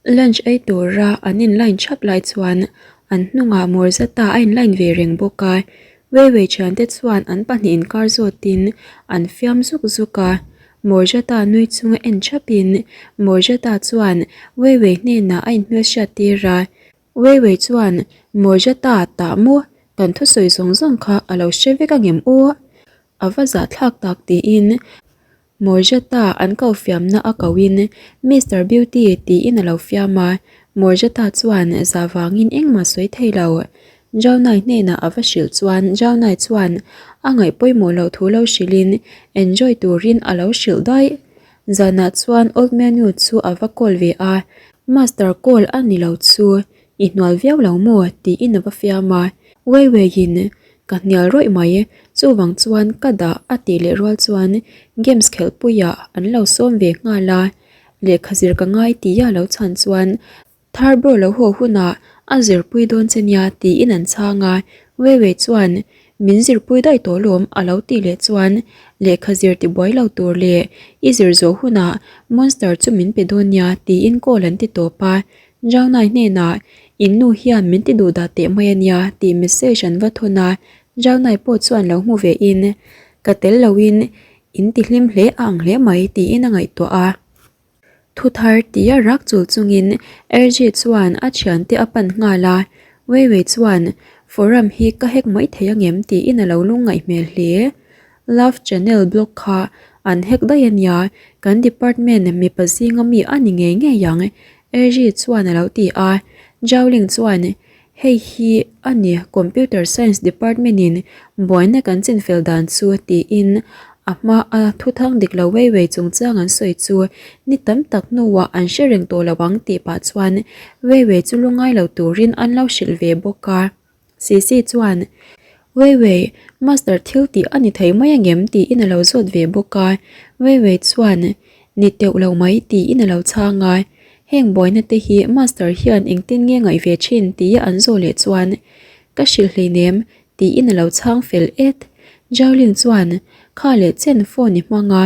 Lunch ei tura an in line thap lai chuan an hnungah Morzata a in line ve reng bawk a, Weiwei thiante chuan an pahnih inkar zawtin an fiam zuk zuk a, Morzata nui chunga en thapin Morzata chuan Weiwei hnenah a inhmelhriat tir a, Weiwei chuan Morzata tah maw kan thusawi zawng zawng kha a lo hre vek angem aw? A va zahthlak tak tiin Morjata an ko fiamna a koin Mister Beauty tiin a lo fiam a, Morjata chuan zah vangin engmah sawi thei lo. Jaunai hnenah a va hrilh chuan Jaunai chuan a ngaih pawimawh loh thu lo hrilhin enjoy turin a lo hrilh daih. Zanah chuan Old Menu chu a va call ve a, Master call a ni lo chu i hnual viau lo maw tiin a va fiam a, Weiweiin Ka hnial rawih mai, chuvang chuan ka dah a tih leh rual chuan games khelhpuiah an lo sawm ve nghal a, lehkha zir ka ngai tia lo chhan chuan Thar bro lo haw hunah a zirpui dawn che nia tiin an chhang a, Weiwei chuan min zirpui daih tawh lawm a lo tih leh chuan lehkha zir tibuai lo tur leh i zir zawh hunah monster chu min pe dawn nia tiin call an ti tawp a, Jaunai hnenah, In nu hian min ti duh dah teh mai a nia tih message an va thawn a, Jaunai pawh chuan lo hmu ve in, Ka tel loin in ti hlim hle a ang hle mai tiin a ngaihtuah a. Thu thar tia rak chul chungin Erji chuan a thiante a pan nghal a, Weiwei chuan Forum hi ka hack mai thei angem tiin a lo lungngaih hmel hle. Love Channel blog kha an hack daih a nia, kan department mipa zinga mi a ni ngei ngei ang Erri chuan a lo ti a, Zhaoling chuan, Hei hi a ni Computer Science Department in buaina kan chinfel dan chu tiin a hma a thuthang dik lo wei wei chungchang an sawi chu ni tam tak hnuah an hre reng tawh lo ang tih pah chuan wei wei chu lungai lo turin an lo hrilh ve bawk a. Sisi chuan, Wei Wei, Master thil tih a ni thei mai angem? tiin a lo zawt ve bawk a. Wei Wei chuan, Ni teuh lo mai tiin a lo chhang a. Heng buaina te hi Master hian engtin nge ngaih ve thin tia an zawh leh chuan, Ka hrilh hleinem tiin a lo chhang fel et. Zhaoling chuan, Kha leh chen phone i hmang a,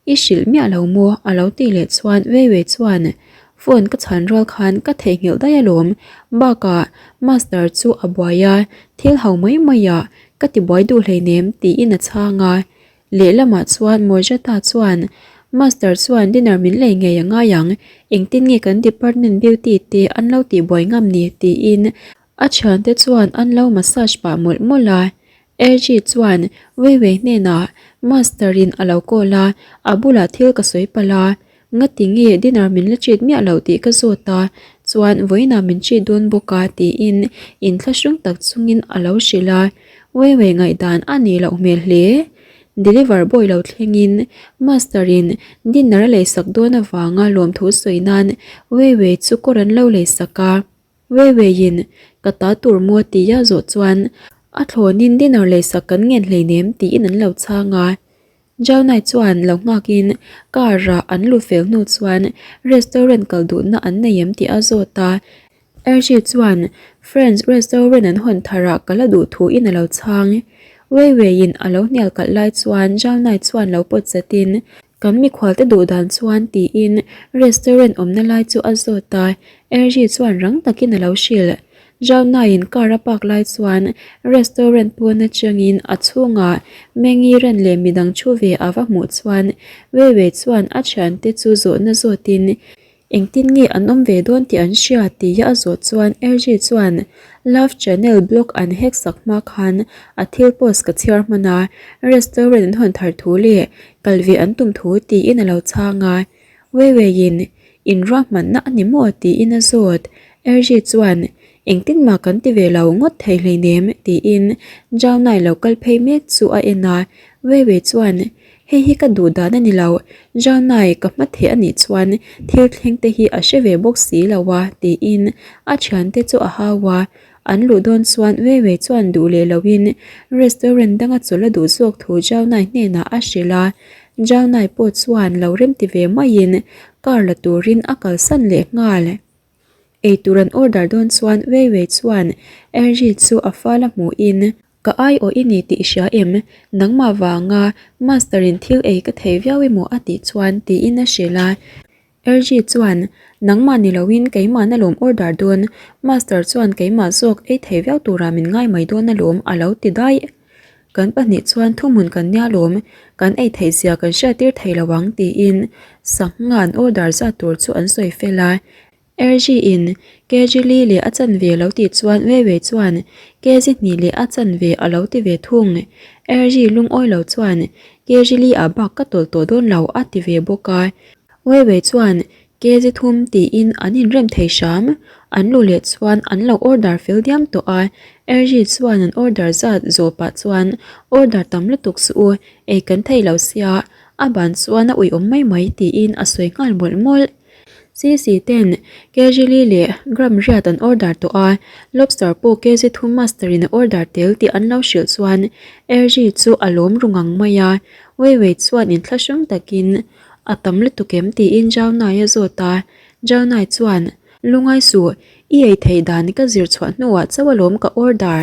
I hrilh miah lo maw? a lo tih leh chuan Wei Wei chuan, Phone ka chhan rual khan ka theihnghilh daih alawm, bakah Master chu a buai a, thil ho mai mai ah ka ti buai duh hleinem tiin a chhang a. Lehlamah chuan Mojata chuan, Master chuan dinner min lei ngei a ngai ang, engtin nge kan department beauty te an lo tih buai ngam ni? tiin a thiante chuan an lo massage pah mawlh mawlh a. Erji chuan Weiwei hnenah Master in a lo call a, a bulah thil ka sawi palh a, ngati nge dinner min la treat miah loh tih ka zawt a, chuan vawiinah min treat dawn bawk a tiin inthlahrung tak chungin a lo hrilh a, Weiwei ngaihdan a nih loh hmel hle. Deliver boy lo thlengin Master in dinner a leisak dawn avanga lawmthu sawi nan Weiwei chu kawr an lo leisak a. Weiweiin ka ta tur maw tia zawh chuan a thlawnin dinner leisak kan ngen hleinem tiin an lo chhang a. Jaunai chuan lo nghakin car ah an lut fel hnu chuan restaurant kal duhna an nei em tih a zawt a. Erji chuan Friends restaurant an hawn tharah ka la duh thuin a lo chhang. Weiweiin a lo hnial kalh lai chuan Jaunai chuan lo pawt chatin Kan mikhualte duh dan chuan tiin restaurant awmna lai chu a zawt a, Erji chuan rang takin a lo hrilh. Jaunaiin car a park lai chuan restaurant pawn atangin a chhungah Mengiran leh midang thu ve a va hmuh chuan Weiwei chuan a thiante chu zawhna zawtin Engtin nge an awm ve dawn tih an hria tia a zawh chuan Erji chuan Love Channel blog an hack sak hma khan a thil post ka chhiar hman a, restaurant an hawn thar thu leh kal ve an tum thu tiin a lo chhang a. Weiweiin inruahmanna a ni maw tiin a zawt. Erji chuan Engtin mah kan ti ve lo ngawt thei hleinem tiin Jaunai lo kal phei mek chu a en a, Weiwei chuan Hei hi ka duh dan a ni lo, Jaunai ka hma theh a nih chuan thil thleng te hi a hre ve bawk si lo a tiin a thiante chu a hau a, an luh dawn chuan Weiwei chuan duh leh loin restaurant danga chawlh a duh zawk thu Jaunai hnenah a hrilh a, Jaunai pawh chuan lo remti ve maiin car la turin a kalsan leh nghal. Eitur an order dawn chuan Weiwei chuan Erji chu a fal a hmuhin Ka aiawh i ni tih i hria em? Nangmah vanga Master in thil ei ka thei viau emaw a tih chuan tiin a hrilh a. Erji chuan, Nangmah ni loin keimahna lawm order dawn, Master chuan keimah zawk ei thei viau turah min ngai mai dawn alawm a lo ti daih. Kan pahnih chuan thuhmun kan nia lawm, kan ei theih zia kan hriattir thei lo ang tiin sangha an order zat tur chu an sawi fel a. Erji in kg li leh a chanve a lo tih chuan Weiwei chuan kg hnih leh a chanve a lo ti ve thung. Erji lungawi lo chuan kg li ah bak ka tawlh tawh dawn lo a ti ve bawk a. Weiwei chuan kg thum tiin an inrem thei hram. An luh leh chuan an lo order fel diam tawh a. Erji chuan an order zat zawh pah chuan order tam lutuk suh u, ei kan thei lo sia, a ban chuan a uiawm mai mai tiin a sawi nghal mawlh mawlh. CC ten kg li leh gram riat an order tawh a, lobster pawh kg thum master in a order tel tih an lo hrilh chuan Erji chu a lawm ru ngang mai a, Weiwei chuan inthlahrung takin a tam lutuk em tiin Jaunai a zawt a, Jaunai chuan Lungai suh, i ei theih dan ka zir chhuah hnuah chauh alawm ka order.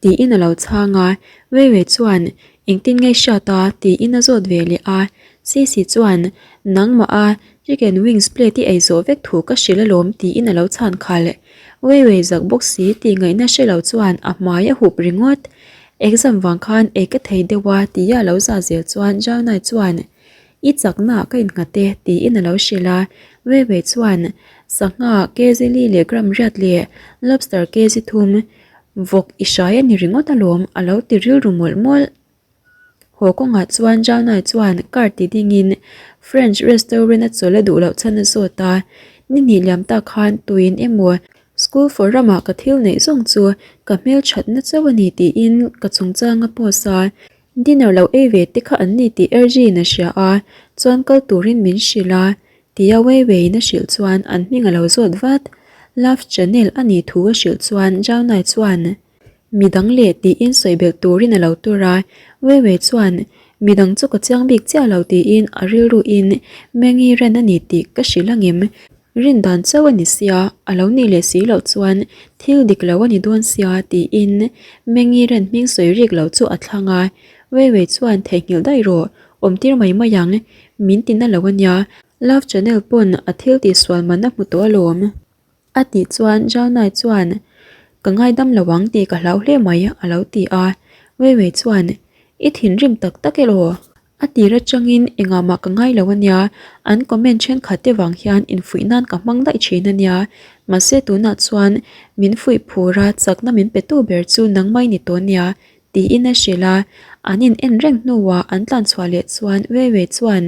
Tiin a lo chhang a, Weiwei chuan engtin nge hriat a tiin a zawt ve leh a, Sisi chuan nangmah a chicken wings plate i ei zawh vek thu ka hrilh alawm tiin a lo chhan khalh. Weiwei zak bawk si tih ngaihna hre lo chuan a hmai a hup ringawt. Exam vang khan ei ka thei deuh a tia a lo zah zel chuan Zhaonai chuan I chakna ka innghat e tiin a lo hrilh a, Weiwei chuan sangha kg li leh gram riat leh lobster kg thum vawk i hrai a ni ringawt alawm a lo ti rilru mawlh mawlh. Haw kawngah chuan Zhaonai chuan car ti dingin French restaurant a chawl a duh loh chhan a zawt a, ni hnih liam tak khan tuin emaw School forum ah ka thil neih zawng chu ka hmelthatna chauh a ni tiin ka chungchang a post a, Dinner lo ei ve te kha an ni tih Erji-in a hria a, chuan kal turin min hrilh a, tia Weiwei-in a hrilh chuan an hming a lo zawt vat. Love Channel a nih thu a hrilh chuan Zhaonai chuan midang leh tiin sawi belh turin a lo tur a, Weiwei chuan midang chu ka chiang bik chiah lo tiin a rilruin Mengi Ren a ni tih ka hrilh angem? Rin dan chauh a ni sia, a lo nih leh si loh chuan thil dik lo a ni dawn sia tiin Mengi ren hming sawi rik loh chu a thlang a, Weiwei chuan theihnghilh daih rawh, awm tir mai mai ang, min ti na lo a nia, Love Channel pawn a thil tihsual man a hmu tawh alawm. A tih chuan Zhaonai chuan Ka ngaidam lo ang tih ka hlau hle mai a lo ti a, Weiwei chuan I thinrim tak tak elaw? A tir atangin engah mah ka ngai lo a nia, an comment thenkhat te vang hian infuih nan ka hmang daih thin a nia. Mahse tunah chuan min fuih phur a, chakna min pe tu ber chu nangmah i ni tawh nia, tiin a hrilh a. An in en reng hnuah an tlan chhuah leh chuan Weiwei chuan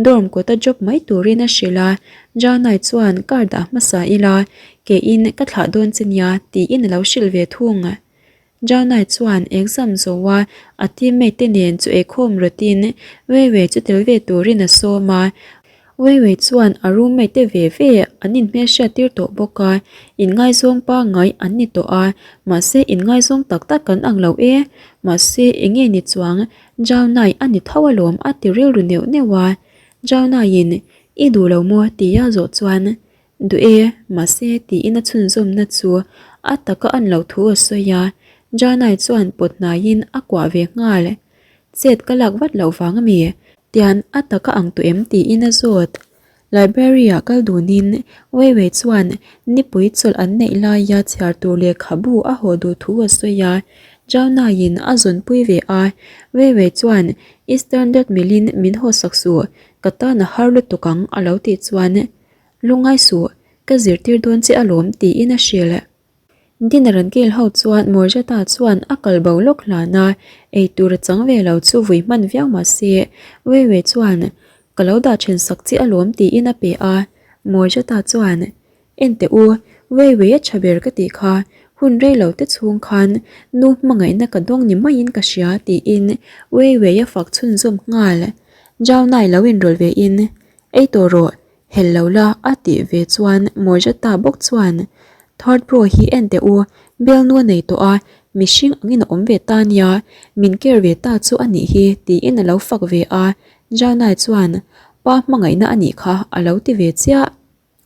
dorm kawta drop mai turin a hrilh a, Janai chuan car dah hmasa ila, keiin ka thlah dawn che nia, tiin a lo hrilh ve thung. Janai chuan exam zawha a teammate te nen chu eikhawm rawtin Weiwei chu tel ve turin a sawm a. Weiwei chuan a roommate te ve ve an inhmelhriat tir tawh bawk a, inngaizawng pangngai an ni tawh a, mahse inngaizawng tak tak kan ang lo e, mahse enge ni chuang Janai a ni tho alawm a ti rilru neuh neuh a. Janaiin i duh lo maw tia zawh chuan Duh e, mahse tiin a chhunzawmna chu a taka an loh thu a sawi a, Janai chuan pawt hnaiin a kuah ve nghal. Chet ka lak vat loh vang a mi? Tian a taka ang tawh em tiin a zawt. Library-ah kal dunin Weiwei chuan nipui chawlh an neih laia chhiar tur lehkhabu a haw duh thu a sawi a, Janaiin a zawnpui ve a, Weiwei chuan i standard milin min hawsak suh, ka tan a har lutuk ang a lo tih chuan Lungngai suh, ka zirtir dawn che alawm tiin a hrilh. Dinner an kil ho chuan Morjata chuan a kal bo lawk hlan a, eitur a chang ve lo chu vui hman viau mah se, Weiwei chuan ka lo dah then sak che alawm tiin a pe a. Morjata chuan, Enteh u, Weiwei a tha ber ka tih kha, hun rei lo te chhung khan nu hmangaihna ka dawng ni maiin ka hria tiin Weiwei a fak chhunzawm nghal. Zhaonai lo inrawlh ve in, Ei tawh rawh, Hel lo la a tih ve chuan Morjata bawk chuan Third bro hi en teh u, bialnu a nei tawh a, mihring angin a awm ve ta nia, min care ve ta chu a nih hi tiin a lo fak ve a, Janai chuan Pa hmangaihna a nih kha a lo ti ve chiah.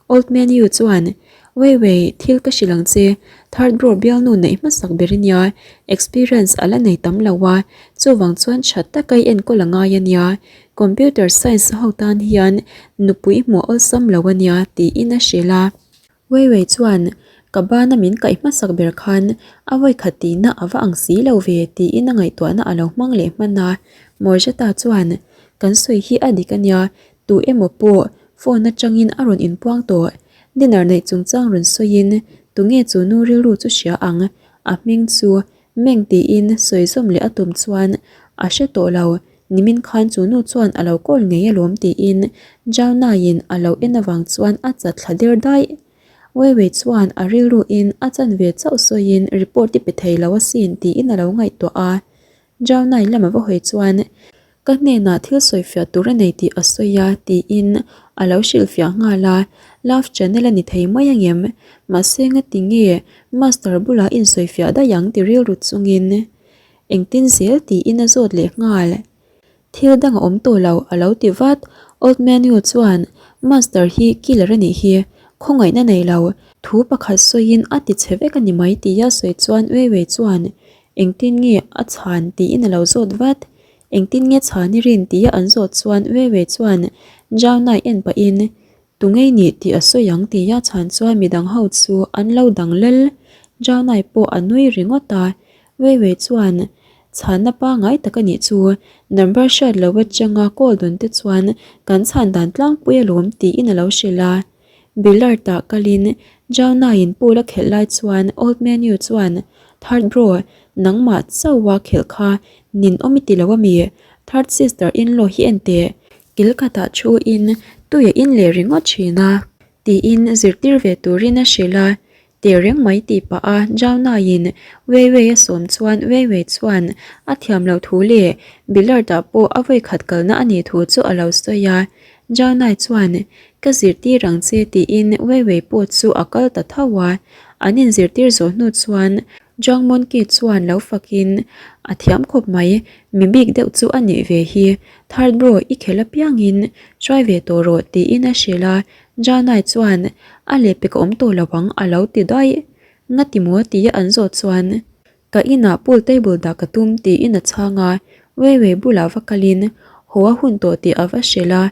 Old man Yu chuan Wei wei, thil ka hrilh ang che, third bro bialnu neih hmasak ber i nia, experience a la nei tam lo a, Chuvang chuan tha taka i enkawl a ngai a nia, Computer Science ho tan hian nupui hmuh awlsam lo a nia tiin a hrilh a. Weiwei chuan, Ka bana min kaih hmasak ber khan a vawikhat tihna a va ang si lo ve tiin a ngaihtuahna a lo hmang leh hman a. Morjeta chuan, Kan sawi hi a dik a nia, tu emaw pawh phone atangin a rawn inpuang tawh. Dinner neih chungchang rawn sawiin tunge chu nu rilru chu hria ang, a hming chu Meng tiin sawi zawm leh a tum chuan a hre tawh lo, nimin khan chu nu chuan a lo call ngei alawm tiin Jaunaiin a lo en avang chuan a chat thla der daih. Weiwei chuan a rilruin a chanve chauh sawiin report i pe thei lo asin tiin a lo ngaihtuah a. Jaunai lam a va hawi chuan Ka hnenah thil sawifiah tur a nei tih a sawi a tiin a lo hrilhfiah nghal a, Love channel a ni thei mai angem? Mahse ngati nge Master bulah insawifiah daih ang ti rilru chungin engtin zel tiin a zawt leh nghal. Thil dang a awm tawh lo a lo ti vat, Old Menu chuan Master hi killer a nih hi, khawngaihna nei lo, thu pakhat sawiin a ti chhe vek a ni mai tia sawi chuan Weiwei chuan Engtin nge a chhan tiin a lo zawt vat. Engtin nge chhan i rin tia an zawt chuan Weiwei chuan Jaunai en pahin Tu ngei nih tih a sawi ang tia chhan chuan midang ho chu an lo dang lel. Jaunai pawh a nui ringawt a. Weiwei chuan chhanna pangngai tak a nih chu number hriat lo atanga call dawn te chuan kan chhan dan tlangpui alawm tiin a lo hrilh a. Billard-ah kalin Jaunaiin pool a khelh lai chuan Old Menu chuan, Third bro, nangmah chauha khelh kha nin awm i ti lo ami? Third sister in-law hi en teh, kil khatah thuin tui a in leh ringawt thin a, tiin zirtir ve turin a hrilh a. Teh reng mai tih pah a Jaunaiin Weiwei a sawm chuan Weiwei chuan a thiam loh thu leh Billard-ah pawh a vawikhat kalna a nih thu chu a lo sawi a. Jaunai chuan Ka zirtir ang che tiin Weiwei pawh chu a kal ta tho a. An inzirtir zawh hnu chuan Zhang Monkey chuan lo fakin A thiam khawp mai, mi bik deuh chu a nih ve hi. Third bro i khelh apiangin try ve tawh rawh tiin a hrilh a. Janai chuan a lehpek a awm tawh lo ang a lo ti daih. Ngati maw tia an zawh chuan ka inah pool table dah ka tum tiin a chhang a, Weiwei bulah va kalin haw a hun tawh tih a va hrilh a,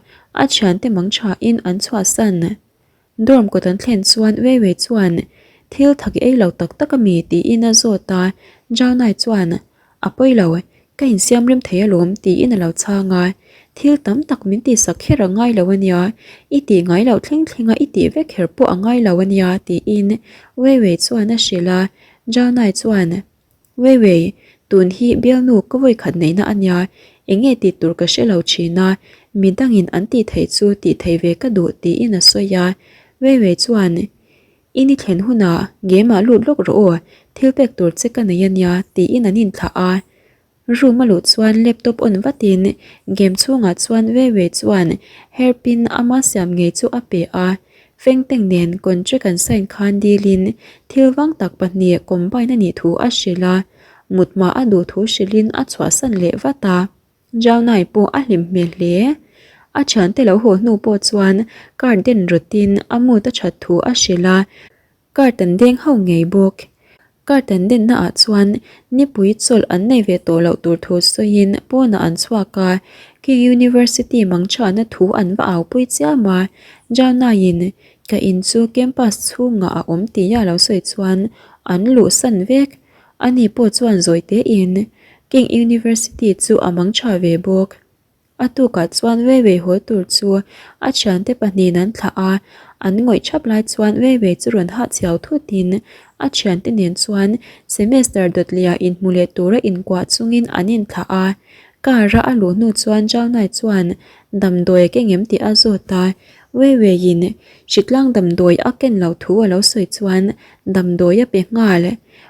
a thiante mang thain an chhuahsan. Dorm kawt an thlen chuan Weiwei chuan thil thak i ei lo tak tak ami tiin a zawt a, Janai chuan A pawi lo, ka insiam rem thei alawm tiin a lo chhang a, thil tam tak min tihsak kher a ngai lo ania, i tih ngai loh thleng thlenga i tih vek kher pawh a ngai lo ania tiin Weiwei chuan a hrilh a, Janai chuan Weiwei, tun hi bialnu ka vawikhat neihna ania, eng nge tih tur ka hre lo thin a, midangin an tih theih chu tih theih ve ka duh tiin a sawi a, Weiwei chuan I ni thlen hunah game ah lut lawk rawh aw, thil pek tur che ka nei ania tiin an inthlah a. Room a luh chuan laptop on vatin game chhungah chuan Weiwei chuan hairpin ama siam ngei chu a pe a. Fengteng nen contract an sign khan dilin thil vang tak pahnih combine a nih thu a hrilh a, mut hma a duh thu hrilhin a chhuahsan leh vat a. Jaunai pawh a hlim hmel hle. A thiante lo haw hnu pawh chuan car den rawtin a mood a that thu a hrilh a, card an deng ho ngei bawk. Card an denna ah chuan nipui chawlh an nei ve tawh loh tur thu sawiin pawnah an chhuak a, King University mangchhahna thu an va aupui chiam a, Jaunaiin ka in chu campus chhungah a awm tia lo sawi chuan an luhsan vek. Ani pawh chuan zawi tein King University chu a mang tha ve bawk. A tukah chuan Weiwei haw tur chu a thiante pahnihin an thlah a, an ngawih thap lai chuan Weiwei chu rawn hahchhiau thutin a thiante nen chuan semester dawtliah inhmu leh tura inkuah chungin an inthlah a. Car-a a luh hnu chuan Zhao Nai chuan damdawi a keng em tih a zawt a, Weiwei-in hritlang damdawi a ken loh thu a lo sawi chuan damdawi a pe nghal.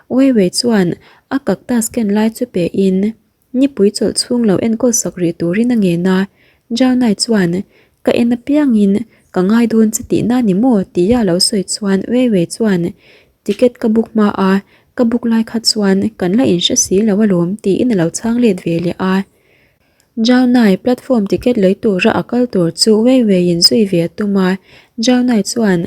Weiwei chuan a cactus ken lai chu pe in nipui chawlh chhung lo enkawl sak rih turin a ngen a, Zhao Nai chuan ka en apiangin ka ngai dawn che tihna ni maw tia a lo sawi chuan Weiwei chuan ticket ka book hma a, ka book lai kha chuan kan la inhre si lo alawm tiin a lo chhang let ve leh a. Zhao Nai platform ticket lei tura a kal tur chu Weiwei in zui ve a tum a, Zhao Nai chuan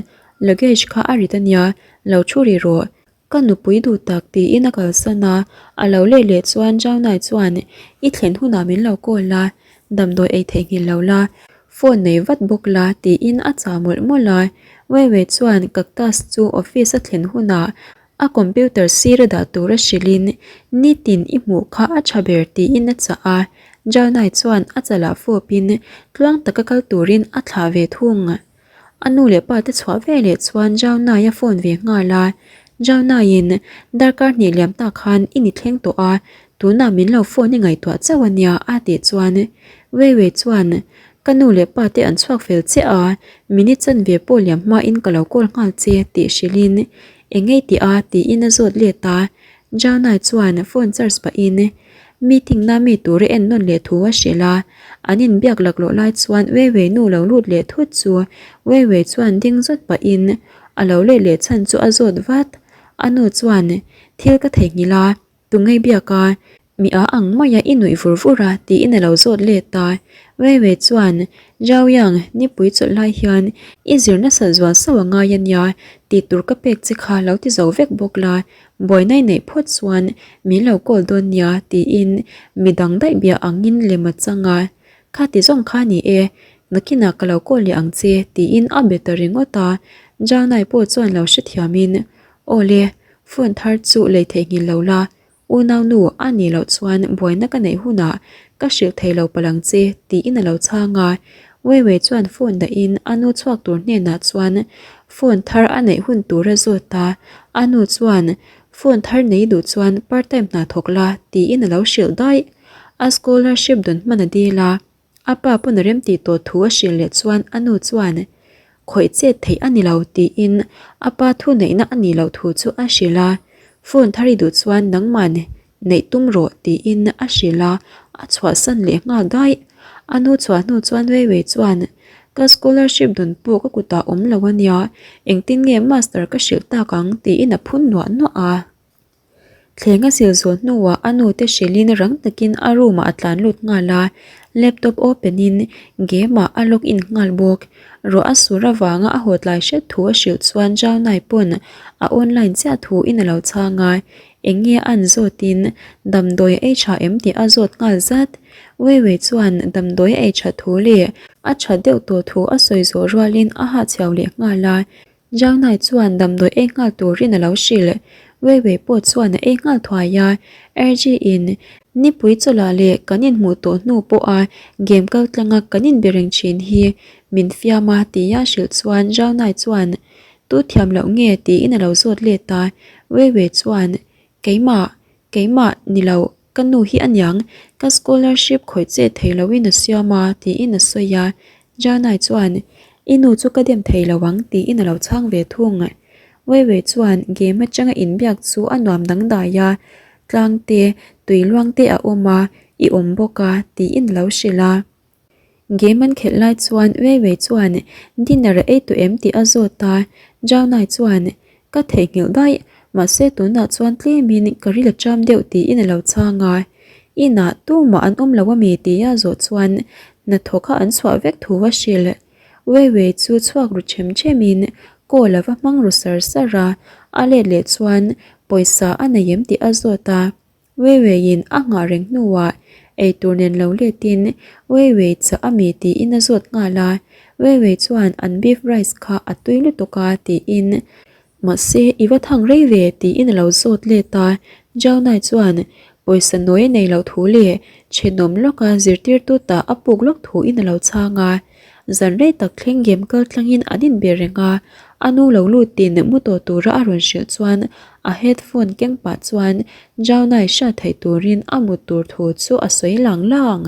luggage kha a rit ania, lo thu rih rawh. Ka nupui duh tak tiin a kalsan a, a lo leh leh chuan Jaunai chuan I thlen hunah min lo call a, damdawi ei theihnghilh lo la, phone nei vat bawk la tiin a chah mawlh mawlh a. Weiwei chuan Cactus chu office a thlen hunah a computer sir a dah tura hrilhin nitin i hmuh kha a tha ber tiin a chah a. Jaunai chuan a chalah fawpin tluang taka kal turin a thlah ve thung. A nu leh pa te chhuah ve leh chuan Jaunai a phone ve nghal a, Jaunaiin darkar hnih liam tak khan i ni thleng tawh a, tunah min lo phone i ngaihtuah chauh a nia a tih chuan Weiwei chuan ka nu leh pa te an chhuak fel chiah a, minute chanve pawh liam hmain ka lo call nghal che tih hrilhin eng ngei tih a tiin a zawt let a, Jaunai chuan phone charge pahin Meeting na mi tur a en nawn leh thu a hrilh a, an inbiak laklawh lai chuan Weiwei nu lo lut leh thut chu Weiwei chuan ding zawt pahin a lo let leh chhan chu a zawt vat. A nu chuan, Thil ka theihnghilh a, tu ngei biak a, mi a ang mai a i nuih vur vur a tiin a lo zawt let a. Weiwei chuan, Zhao Yang, nipui chawlh lai hian i zir nasat zual sauh a ngai a nia, tih tur ka pek che kha lo ti zo vek bawk la, Buaina i neih phawt chuan min lo call dawn nia tiin midang daih bia angin lem a chang a, Kha ti zawng kha ni e, nakinah ka lo call leh ang che tiin a be ta ringawt a, Janai pawh chuan lo hrethiamin Aw le, phone thar chu lei theihnghilh lo la, unau nu a nih loh chuan buaina ka neih hunah ka hrilh thei lo palh ang che tiin a lo chhang a, Weiwei chuan phone dahin a nu chhuak tur hnenah chuan phone thar a neih hun tur a zawt a, a nu chuan phone thar nei duh chuan part time hna thawk la tiin a lo hrilh daih. A scholarship dawn hman a dil a, a pa pawn a remtih tawh thu a hrilh leh chuan a nu chuan khawih chet theih a ni lo tiin a pa thu neihna a nih loh thu chu a hrilh a, phone thar i duh chuan nangman Neih tum rawh tiin a hrilh a, a chhuahsan leh nghal daih. A nu chhuah hnu chuan Weiwei chuan, Ka scholarship dawn pawh ka kutah awm lo a nia, engtin nge master ka hrilh tak ang tiin a phun nuah nuah a. Thleng a sil zawh hnuah a nu te hrilhin rang takin a room ah a tlan lut nghal a, laptop open in game ah a log in nghal bawk. Ruah a sur avanga a haw tlai hret thu a hrilh chuan Zhao Nai pawn a online chiah thu in a lo chhang a, Eng nge an zawtin damdawi a ei tha em tih a zawt nghal zat. Weiwei chuan damdawi a ei tha thu leh a tha deuh tawh thu a sawi zawh rualin a hahchhiau leh nghal a. Zhaonai chuan damdawi ei nghal turin a lo hrilh. Weiwei pawh chuan a ei nghal thuai a. Erji in nipui chawlh leh kan inhmuh tawh hnu pawha game kal tlanga kan inbe reng thin hi min fiam a tia hrilh chuan Zhaonai chuan Tu thiam loh nge tiin a lo zawt let a, Weiwei chuan, Keimah, keimah ni lo, ka nu hi aniang, ka scholarship khawih che thei loin a siam a tiin a sawi a, Janai chuan, I nu chu ka dem thei lo ang tiin a lo chhang ve thung. Weiwei chuan game atanga inbiak chu a nuam dangdai a, tlang te, tui luang te a awm a, i awm bawk a tiin a lo hrilh a. Game an khelh lai chuan Weiwei chuan dinner a ei tawh em tih a zawt a, Zhaonai chuan ka theihnghilh daih, mahse tunah chuan tlemin ka ril a ṭam deuh tiin a lo chhang a, inah tumah an awm lo ami tih a zawh chuan hnathawk kha an chhuah vek thu a hrilh. Weiwei chu chhuak ru ṭhem ṭhemin call a va hmang ru sar sar a, a let leh chuan pawisa a nei em tih a zawt a. Weiweiin a nghah reng hnuah eitur nen lo letin Weiwei chah a mi tiin a zawt nghal a, Weiwei chuan an beef rice kha a tui lutuk a tiin mahse i va thang rei ve tiin a lo zawt let a, Zhaonai chuan pawisa nawi a nei loh thu leh thenawm lawka zirtirtu tah a puk lawk thuin a lo chhang a. Zan rei tak thleng game kal tlangin an inbe reng a, a nu lo lutin mu tawh tura a rawn hrilh chuan a headphone keng pah chuan Jaunai hriat theih turin a mut tur thu chu a sawi lang lang.